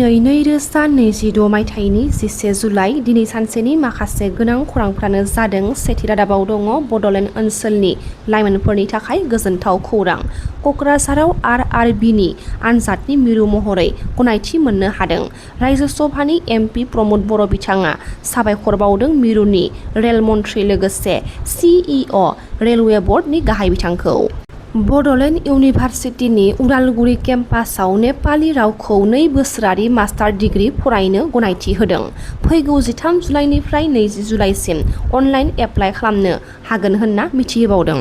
दिनै 2026 मायथाइनि 11 जुलाइ दिनै सानसेनि माखासे गोनां खौरांफ्रानो जादों। सेथि रादाबाव दङ बड'लेण्ड ओनसोलनि लाइमोनफोरनि थाखाय गोजोनथाव खौरां। क'क्राझाराव आरआरबिनि आनजादनि मिरु महरै गनायथि मोननो हादों। रायजोसभानि एमपि प्रमद बर' बिथाङा साबायखर बावदों मिरुनि रेल मन्थ्रि लोगोसे सिइअ रेलवे बर्डनि गाहाय बिथांखौ। बड'लेण्ड इउनिभारसिटिनि उदालगुरि केम्पासाव नेपालि रावखौ 2 बोसोरारि मास्टार डिग्री फरायनो गनायथि होदों। फैगौ 13 जुलाइनिफ्राय 20 जुलाइसिम अनलाइन एप्लाइ खालामनो हागोन होनना मिथिहोबावदों।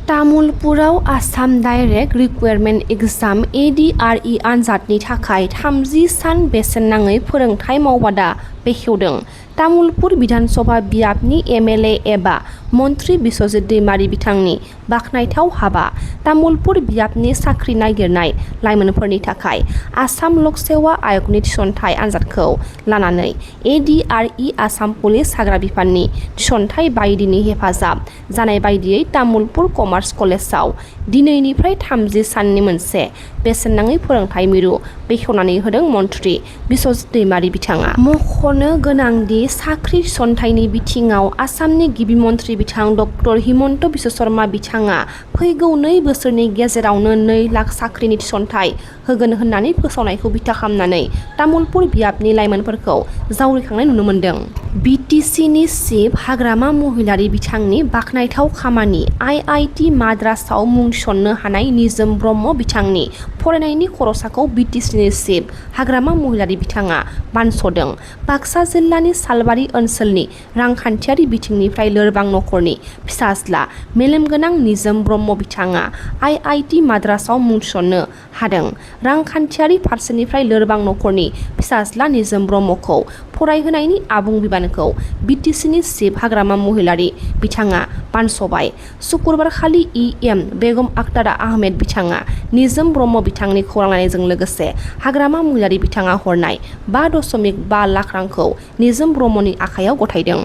तामुलपुराव Assam direct recruitment exam ADRE आनजादनि थाखाय 30 सान बेसेन नाङै फोरोंथाय मावबादा बेखेवदों। तामुलपुर बिधानसभा बियाबनि MLA एबा मन्थ्रि बिस्वजित दैमारी बिथांनि बाखनायथाव हाबा। तामुलपुर बियाबनि साख्रि नागिरनाय लाइमोनफोरनि थाखाय आसाम लक सेवा आयगनि थिसनथाइ आनजादखौ लानानै ADRE आसाम पुलिस हाग्रा बिफाननि थिसनथाइ बायदिनि हेफाजाब जानाय बायदियै तामुलपुर कमार्स कलेजाव दिनैनिफ्राय 30 साननि मोनसे बेसेन नाङै फोरोंथाय मिरु बेखेवनानै होदों मन्थ्रि बिस्वजित दैमारी बिथाङा। मख'नो गोनांदि साख्रि थिसनथाइनि बिथिङाव आसामनि गिबि मन्थ्रि बिथां डक्टर हिमन्त बिश्व शर्मा बिथाङा फैगौ 2 बोसोरनि गेजेरावनो 2 लाख साख्रिनि थिसनथाइ होगोन होननानै फोसावनायखौ बिथा खालामनानै तामुलपुर बियाबनि लाइमोनफोरखौ जावरिखांनाय नुनो मोन्दों। BTCनि चिफ हाग्रामा महिलारी बिथांनि बाखनायथाव खामानि। IIT माद्रासाव मुं थिसननो हानाय निजोम ब्रह्म बिथांनि फरायनायनि खरसाखौ BTCनि चिफ हाग्रामा महिलारी बिथाङा बानस'दों। बाक्सा जिल्लानि सालबारि ओनसोलनि रांखान्थियारि बिथिंनिफ्राय लोरबां नखरनि फिसाज्ला मेलेमगोनां निजोम ब्रह्म बिथाङा IIT माद्रासाव मुं थिसननो हादों। रांखान्थियारि फारसेनिफ्राय लोरबां नखरनि फिसाज्ला निजोम ब्रह्मखौ फरायहोनायनि आबुं बिबानखौ BTCनि चिफ हाग्रामा महिलारी बिथाङा बानस'बाय। सुक्रुबारखालि EM बेगम आक्तारा आहमेद बिथाङा निजोम ब्रह्म बिथांनि खौरां लानायजों लोगोसे हाग्रामा महिलारी बिथाङा हरनाय 5.5 लाख रांखौ निजोम ब्रह्मनि आखायाव गथायदों।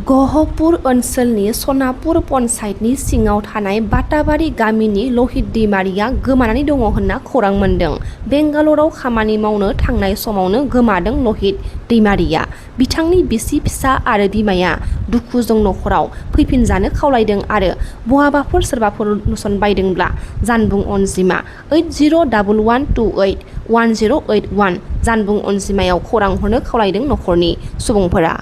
गहपुर ओनसोलनि सनापुर पन्चायतनि सिङाव थानाय बाटाबारि गामिनि लहित दैमारिया गोमानानै दङ होनना खौरां मोन्दों। बेंगालराव खामानि मावनो थांनाय समावनो गोमादों लहित दैमारिया। बिथांनि बिसि फिसा आरो बिमाया दुखुजों नखराव फैफिनजानो खावलायदों आरो बहाबाफोर सोरबाफोर नुसनबायदोंब्ला जानबुं अनजिमा 8011281081 जानबुं अनजिमायाव खौरां हरनो खावलायदों नखरनि सुबुंफोरा।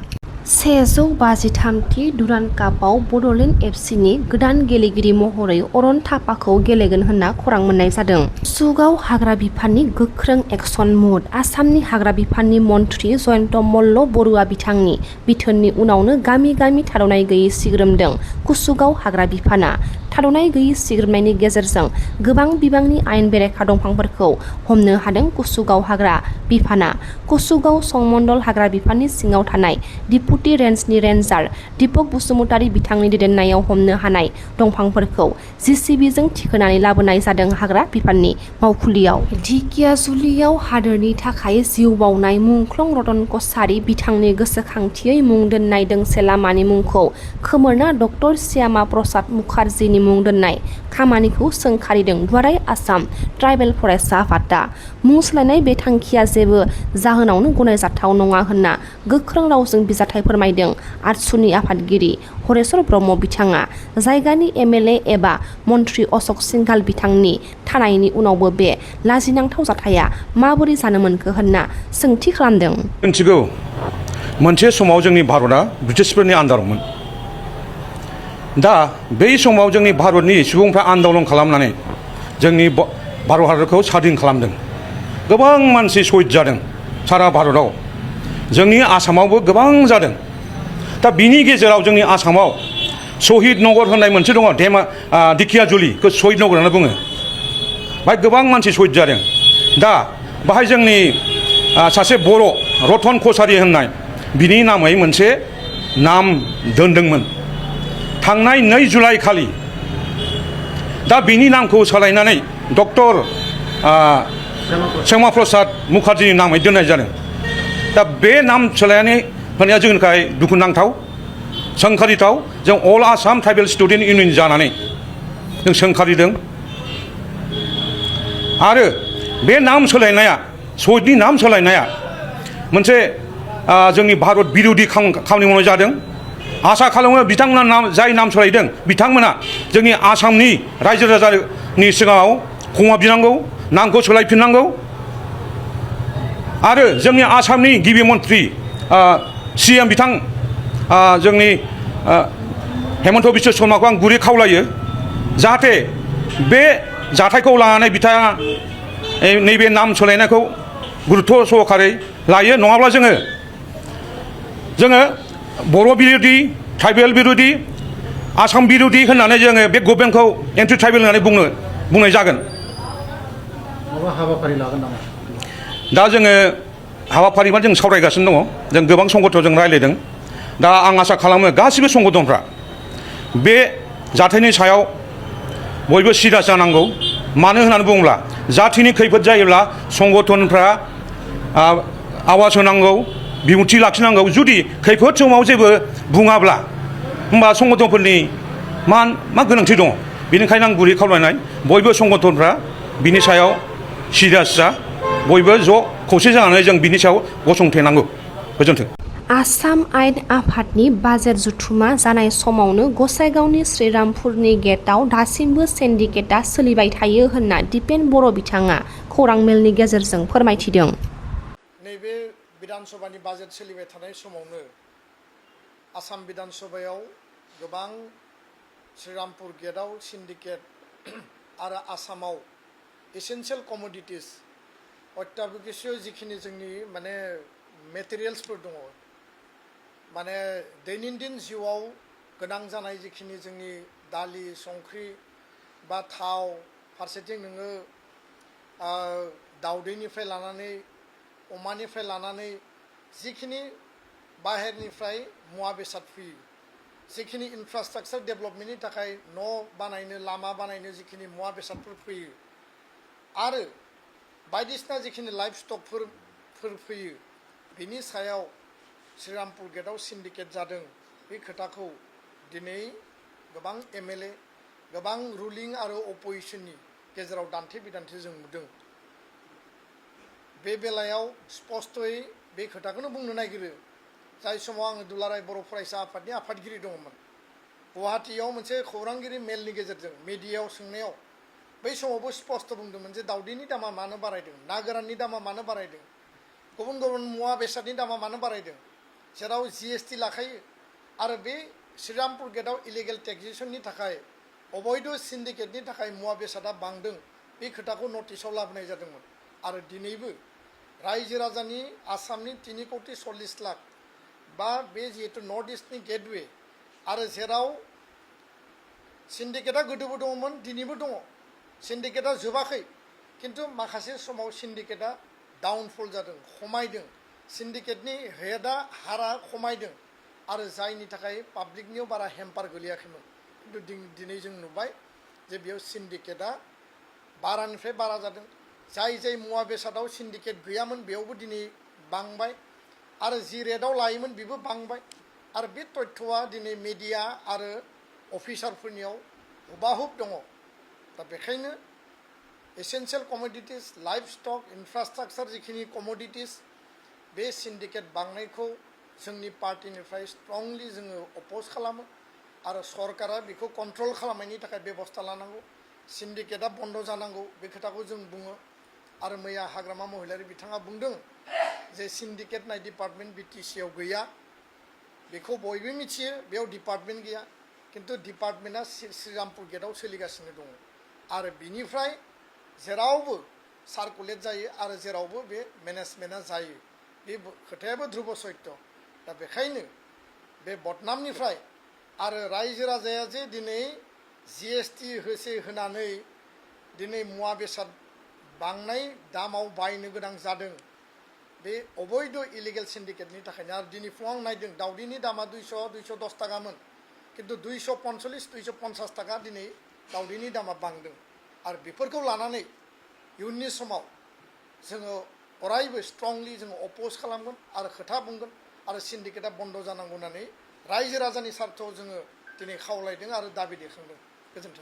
153थि डुरान्ड कापआव बड'लेण्ड FCनि गोदान गेलेगिरि महरै अरन थापाखौ गेलेगोन होनना खौरां मोननाय जादों। सुगाव हाग्रा बिफाननि गोख्रों एक्सन मुड। आसामनि हाग्रा बिफाननि मन्थ्रि जयन्त मल्ल बरुवा बिथांनि बिथोननि उनावनो गामि गामि थाद'नाय गैयै सिग्रोमदों कुसुगाव हाग्रा बिफाना। थाद'नाय गैयै सिग्रोमनायनि गेजेरजों गोबां बिबांनि आयेन बेरेखा दंफांफोरखौ हमनो हादों कुसुगाव हाग्रा बिफाना। कुसुगाव संमन्डल हाग्रा बिफाननि सिङाव थानाय डिपुटि रेन्जनि रेन्जार दीपक बसुमतारी बिथांनि दैदेननायाव हमनो हानाय दंफांफोरखौ JCBजों थिखोनानै लाबोनाय जादों हाग्रा बिफाननि मावखुलियाव। ढेकियाजुलियाव हादोरनि थाखाय जिउ बाउनाय मुंख्लं रतन कछारी बिथांनि गोसोखांथियै मुं दोननाय दोंसे लामानि मुंखौ खोमोरना डक्टर श्यामा प्रसाद मुखार्जीनि मुं दोननाय खामानिखौ सोंखारिदों दुलाराय आसाम ट्राइबेल फरायसा आफादा। मुं सोलायनाय बे थांखिया जेबो जाहोनावनो गनायजाथाव नङा होनना गोख्रों रावजों बिजाथाइ फोरमायदों आरसुनि आफादगिरि हरेश्वर ब्रह्म बिथाङा। जायगानि MLA एबा मन्थ्रि अशक सिंघाल बिथांनि थानायनि उनावबो बे लाजिनांथाव जाथाया माबोरै जानो मोनखो होनना सोंथि खालामदों। मिथिगौ मोनसे समाव जोंनि भारतआ ब्रिटिशफोरनि आन्दारावमोन। दा बै समाव जोंनि भारतनि सुबुंफ्रा आन्दलन खालामनानै जोंनि भारत हादरखौ स्वाधीन खालामदों। गोबां मानसि शहीद जादों सारा भारताव। जोंनि आसामावबो गोबां जादों। दा बिनि गेजेराव जोंनि आसामाव शहीद नगर होननाय मोनसे दङ ढेकियाजुलिखौ शहीद नगर होनना बुङो। बाहाय गोबां मानसि शहीद जादों। दा बाहाय जोंनि सासे बर' रतन कछारी होननाय बिनि नामै मोनसे नाम दोनदोंमोन थांनाय 2 जुलाइ खालि। दा बिनि नामखौ सोलायनानै डक्टर श्यामा प्रसाद मुखार्जीनि नामै दोननाय जादों। दा बे नाम सोलायनानै होनाया जोंनि थाखाय दुखुनांथाव सोंखारिथाव। जों अल आसाम ट्राइबेल स्टुडेन्ट इउनियन जानानै जों सोंखारिदों। आरो बे नाम सोलायनाया शहीदनि नाम सोलायनाया मोनसे जोंनि भारत बिरोधि खामानि मावनाय जादों आसा खालामो बिथांमोना जाय नाम सोलायदों बिथांमोना जोंनि आसामनि रायजो राजानि सिगाङाव क्षमा बिनांगौ नामखौ सोलायफिननांगौ आरो जोंनि आसामनि गिबि मन्थ्रि CM बिथां जोंनि हेमन्त बिश्व शर्माखौ आं गुरै खावलायो जाहाथे बे जाथायखौ लानानै बिथाङा नैबे नाम सोलायनायखौ गुरुत्व सहकारै लायो नङाब्ला जोङो बर' बिरोधि ट्राइबेल बिरोधि आसाम बिरोधि होननानै जोङो बे गभर्नमेन्टखौ एन्टि ट्राइबेल होननानै बुंनाय जागोन। माबा हाबाफारि लागोन नामा? दा जोङो हाबाफारि जों सावरायगासिनो दङ जों गोबां संगठनजों रायज्लायदों दा आं आसा खालामो गासिबो संगठनफ्रा बे जाथायनि सायाव बयबो सिरियास जानांगौ मानो होननानै बुङोब्ला जाथिनि खैफोद जायोब्ला संगठनफ्रा आवाज होनांगौ बिबुंथि लाखिनांगौ जुदि खैफोद समाव जेबो बुङाब्ला होमबा संगठनफोरनि मा गोनांथि दङ बेनिखायनो आं गुरै खावलायनाय बयबो संगठनफ्रा बिनि सायाव सिरियास जा बयबो ज' खौसे जानानै जों बिनि सायाव गसंथेनांगौ। गोजोन्थों। आसाम आयेन आफादनि बाजेट जथुमा जानाय समावनो गसाइगावनि श्रीरामपुरनि गेटआव दासिमबो सिन्डिकेटआ सोलिबाय थायो होनना दिपेन बर' बिथाङा खौरां मेलनि गेजेरजों फोरमायथिदों। नैबे बिधान सभानि बाजेट सोलिबाय थानाय समावनो आसाम बिधान सभायाव गोबां श्रीरामपुर गेटआव सिन्डिकेट आरो आसामाव एसेन्सियेल कमोडिटिस अत्याबश्यक जिखिनि जोंनि माने मेटेरियेल्सफोर दङ माने दैनन्दिन जिउआव गोनां जानाय जिखिनि जोंनि दालि संख्रि बा थाव फारसेथिं नोङो दाउदैनिफ्राय लानानै अमानिफ्राय लानानै जिखिनि बाहेरनिफ्राय मुवा बेसाद फैयो जिखिनि इनफ्रास्ट्राक्चार डेभेलपमेन्टनि थाखाय न' बानायनो लामा बानायनो जिखिनि मुवा बेसादफोर फैयो आरो बायदिसिना जिखिनि लाइफ स्टकफोर फैयो बिनि सायाव श्रीरामपुर गेटआव सिन्डिकेट जादों बे खोथाखौ दिनै गोबां MLA गोबां रुलिं आरो अपोजिशननि गेजेराव दान्थे बिदान्थे जों नुदों। बे बेलायाव स्पष्टयै बे खोथाखौनो बुंनो नागिरो जाय समाव आङो दुलाराय बर' फरायसा आफादनि आफादगिरि दङमोन गुवाहाटीयाव मोनसे खौरांगिरि मेलनि गेजेरजों मिडियायाव सोंनायाव बै समावबो स्पष्ट बुंदोंमोन जे दाउदैनि दामा मानो बारायदों ना गोराननि दामा मानो बारायदों गुबुन गुबुन मुवा बेसादनि दामा मानो बारायदों जेराव GST लाखायो आरो बे श्रीरामपुर गेटआव इलिगेल टेक्सेसननि थाखाय अबैध सिन्डिकेटनि थाखाय मुवा बेसादा बांदों बे खोथाखौ नटिसाव लाबोनाय जादोंमोन आरो दिनैबो रायजो राजानि आसामनि 3,40,00,000 लाख बा बे जिहेतु नर्थ इस्टनि गेटवे आरो जेराव सिन्डिकेटआ गोदोबो दङमोन दिनैबो दङ सिन्डिकेटआ जोबाखै किन्तु माखासे समाव सिन्डिकेटआ डाउनफल जादों खमायदों सिन्डिकेटनि हेडआ हारा खमायदों आरो जायनि थाखाय पाब्लिकनियाव बारा हेम्पार गोलैयाखैमोन किन्तु दिनै जों नुबाय जे बेयाव सिन्डिकेटआ बारानिफ्राय बारा जादों जाय मुवा बेसादाव सिन्डिकेट गैयामोन बेयावबो दिनै बांबाय आरो जि रेटआव लायोमोन बेबो बांबाय आरो बे तथ्यआ दिनै मिडिया आरो अफिसारफोरनियाव हुबाहुब दङ दा बेखायनो एसेन्सियेल कमोडिटिस लाइफ स्टक इनफ्रास्ट्राक्चार जिखिनि कमोडिटिस बे सिन्डिकेट बांनायखौ जोंनि पार्टिनिफ्राय स्ट्रंलि जोङो अपोज खालामो आरो सरकारा बेखौ कन्ट्रल खालामनायनि थाखाय बेबस्था लानांगौ सिन्डिकेटआ बन्द जानांगौ बे खोथाखौ जों बुङो आरो मैया हाग्रामा महिलारि बिथाङा बुंदों जे सिन्डिकेट नाय डिपार्टमेन्ट BTC आव गैया बेखौ बयबो मिथियो बेयाव डिपार्टमेन्ट गैया किन्तु डिपार्टमेन्टआ श्रीरामपुर गेटआव सोलिगासिनो दङ आरो बिनिफ्राय जेरावबो सार्कुलेट जायो आरो जेरावबो बे मेनेजमेन्टआ जायो बे खोथायाबो ध्रुब सत्य दा बेखायनो बे बदनामनिफ्राय आरो रायजो राजाया जे दिनै GST होनानै दिनै मुवा बेसाद बांनाय दामाव बायनो गोनां जादों बे अबैध इलिगेल सिन्डिकेटनि थाखायनो आरो दिनै फुङाव आं नायदों दाउदैनि दामा 200-210 टाकामोन किन्तु 245-250 टाका दिनै दाउदैनि दामा बांदों आरो बेफोरखौ लानानै इयुननि समाव जोङो अरायबो स्ट्रंलि जोङो अपोज खालामगोन आरो खोथा बुंगोन आरो सिन्डिकेटआ बन्द जानांगौ होननानै रायजो राजानि सार्थआव जोङो दिनै खावलायदों आरो दाबि दैखांदों। गोजोन्थों।